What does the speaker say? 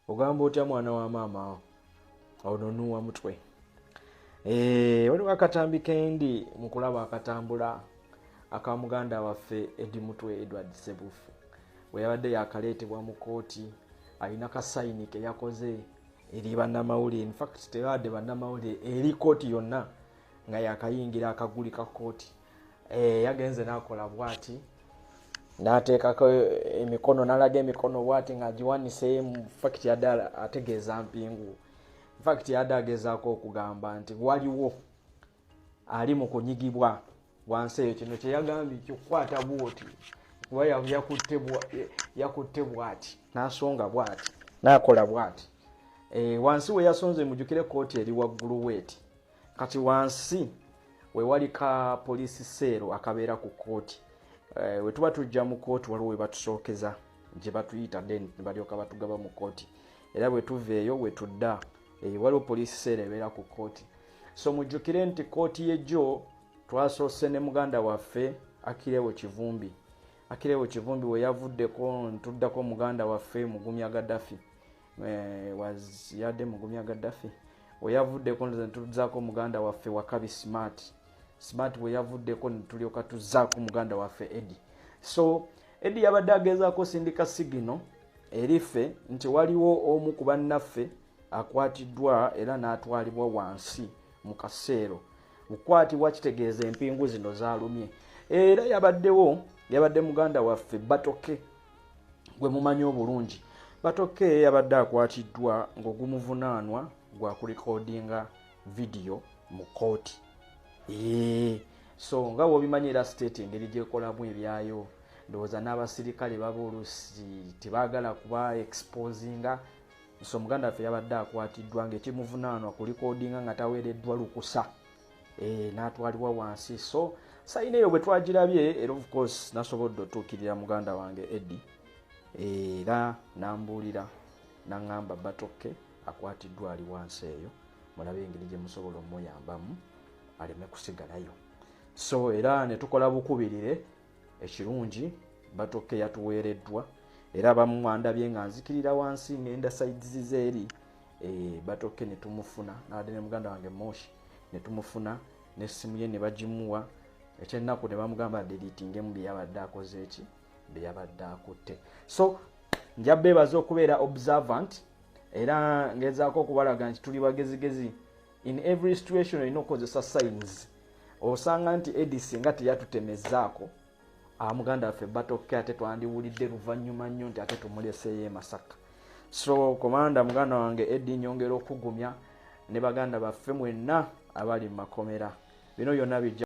Ogamba otya mwana wa maama ono Nuwa Mutwe? Waliwo akatambi kendi mu kulaba akatambula aka muganda waffe Eddie Mutwe, Edward Sebufu, bwe yabadde yakaleetebwa mu kooti. Alina ka sign ke yakoze eri bannamawulire, infact tebadde bannamawulire, eri kooti yonna nga yakayingira akaguli ka kooti. Yagenze n'akola bwati, n'ateekako emikono, n'alaga emikono bwati ng'agiwanise. Mu fact yadde ategeeza mpingu. Infact yadde agezaako okugamba nti waliwo ali mu kunyigibwa wansi eyo. Kino kyeyagambye kyokukwata bwoti, kuba yakutte bwati, n'asonga bwati, n'akola bwati. Wansi we yasonze, mujjukire kooti eri waggulu weeti, kati wansi we wali ka police cell akabeera ku kooti. We tuba tujja mu kooti, waliwo we batusookeza gye batuyita, then ne balyoka batugaba mu kooti. Era bwe tuva eyo we tudda, waliwo police cell ebeera ku kooti. So mujjukire nti kooti yejjo twasoose ne muganda waffe Akirewo Kivumbi. Akirewo Kivumbi we yavuddeko, ntuddako muganda waffe Mugumya Gaddafi. Yadde Mugumya Gaddafi we yavuddeko, ntuzzaako muganda waffe Wakabi Smart. Smart bwe yavuddeko, netulyoka tuzzaako muganda waffe Eddie. So Eddie yabadde agezaako sindika signal eriffe nti waliwo omu ku bannaffe akwatiddwa era n'atwalibwa wansi mu kaseero. Bukwatibwa kitegeeza empingu zino zalumye. Era yabaddewo, yabadde muganda waffe Batoke gwe mumanyi obulungi. Batoke yabadde akwatiddwa ng'ogumuvunaanwa gwa kurecordinga vidiyo mu kooti. So nga bw'obimanyi, era state engeri gyekolamu ebyayo, ndowooza n'abasirikale baba oluusi tebaagala kuba exposinga. So muganda waffe yabadde akwatiddwa ng'ekimuvunaanwa ku recordinga nga taweereddwa lukusa, n'atwalibwa wansi. So sign eyo bwe twagirabye, era of course nasobodde otuukirira muganda wange Eddie, era nambuulira, naŋŋamba Batoke akwatiddwa, ali wansi eyo, mulabe engeri gye musobola omuyambamu aleme kusigalayo. So era ne tukola bukubirire. Ekirungi Batoke yatuweereddwa, era bamuwandabye nga nzikirira wansi ngenda sides zeeri, Batoke ne tumufuna, nabadde ne muganda wange Moshi, ne tumufuna n'essimu ye ne bagimuwa. Ekyennaku ne bamugamba deletingemu bye yabadde akoze, eki bye yabadde akutte. So nja beebaza okubeera observant, era ngezaako okubalaga nti tuli bagezigezi. In every situation olina okukozesa signs. Osanga nti Eddie singa teyatutemezaako muganda waffe Batoke, ate twandiwulidde luvannyuma nnyo nti ate tumuleseeyo e Masaka. So commander, muganda wange Eddie, nyongera okugumya ne baganda baffe mwenna abali mu makomera. Bino byonna bijja.